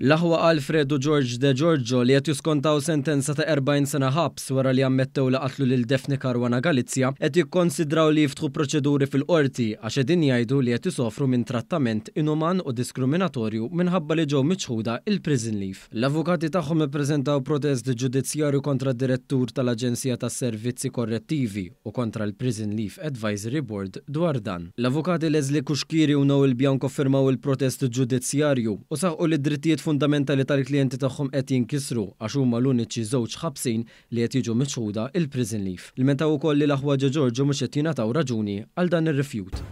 L-aħwa Alfred u George De Giorgio li qed jiskontaw sentenza ta' 40 sena ħabs wara li ammettew li qatlu lil Daphne Caruana Galizia qed jikkonsidraw li jiftħu proċeduri fil-qorti għax qegħdin jgħidu li qed isofru minn trattament inuman u diskriminatorju minħabba li ġew miċħuda il-prison leave. L-avukati tagħhom ippreżentaw protest ġudizzjarju kontra d-direttur tal-Aġenzija tas-Servizzi Korrettivi u kontra l-Prison Leave Advisory Board dwar dan. L-avukati Leslie Cuschieri u Noel Bianco firmaw il-protest ġudizzjarju u saħqu li d-drittijiet fundamentali tal-klijenti tagħhom qed jinkisru għax huma l-uniċi żewġ ħabsin li qed jiġu miċħuda il-prison leave. Ilmentaw ukoll li l-aħwa Giorgio mhux qed jingħataw raġuni għal dan ir-rifjut.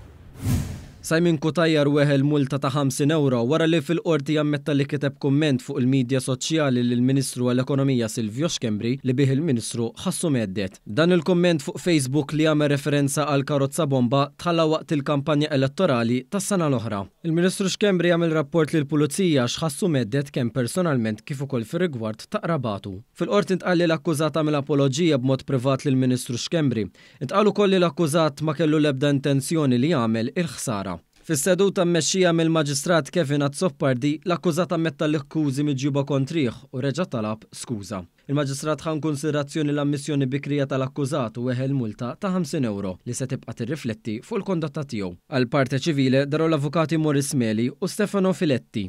Simon Cutajar weħel multa ta' 50 euro wara li fil-qorti ammetta li kiteb kumment fuq il-medja soċjali lill-Ministru għall-Ekonomija Silvio Schembri li bih il-Ministru ħassu mhedded. Dan il-kumment fuq Facebook li għamel referenza għal karozza bomba tħalla waqt il-kampanja elettorali tas-sena l-oħra. Il-Ministru Schembri għamel rapport lill-Pulizija x'ħassu mhedded kemm personalment kif ukoll fir-rigward ta' qrabatu. Fil-qorti ntqal li l-akkużat għamel apoloġija b'mod privat lill-Ministru Schembri. Intqal ukoll li l-akkużat ma kellu l-ebda intenzjoni li jagħmel il-ħsara. Fis-seduta mmexxija mill-Maġistrat Kevin Azzopardi, l-akkużat ammetta l-akkużi miġjuba kontrih u reġa' talab skuża. Il-Maġistrat ħa konsiderazzjoni l-ammissjoni bikrija tal-akkużat u weħel multa ta' 50 euro li se tibqa' tirrifletti fuq il-kondotta tiegħu. Għal parte ċivile dehru l-avukati Maurice Meli u Stefano Filetti.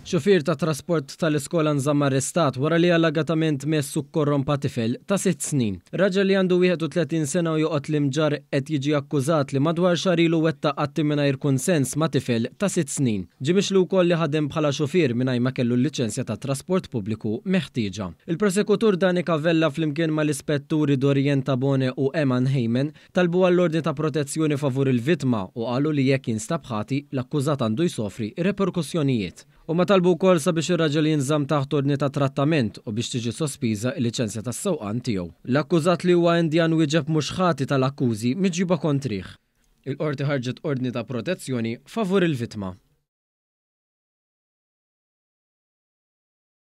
Xufier ta' trasport tal-iskola nżamm arrestat wara li allegatament mess u korrompa tifel ta' 6 snin. Raġel li għandu 31 sena u joqgħod l-Imġarr qed jiġi akkużat li madwar xahar ilu wettaq atti mingħajr kunsens ma' tifel ta' 6 snin. Ġie mixli wkoll li ħadem bħala xufier mingħajr ma kellu l-liċenzja ta' trasport pubbliku meħtieġa. Il-prosekutur Dani Cavella flimkien mal-ispetturi Dorien Tabone u Eman Heyman talbu għall-ordni ta' protezzjoni favur il-vittma u qalu li jekk jinstab ħati l-akkużat għandu jsofri reperkussjonijiet. Huma talbu wkoll sabiex ir-raġel jinżamm taħt ordni ta' trattament u biex tiġi sospiża il-liċenzja tas-sewqan tiegħu. L-akkużat li huwa Indjan wieġeb mhux ħati tal-akkużi miġjuba kontrih. Il-qorti ħarġet ordni ta' protezzjoni favur il-vittma.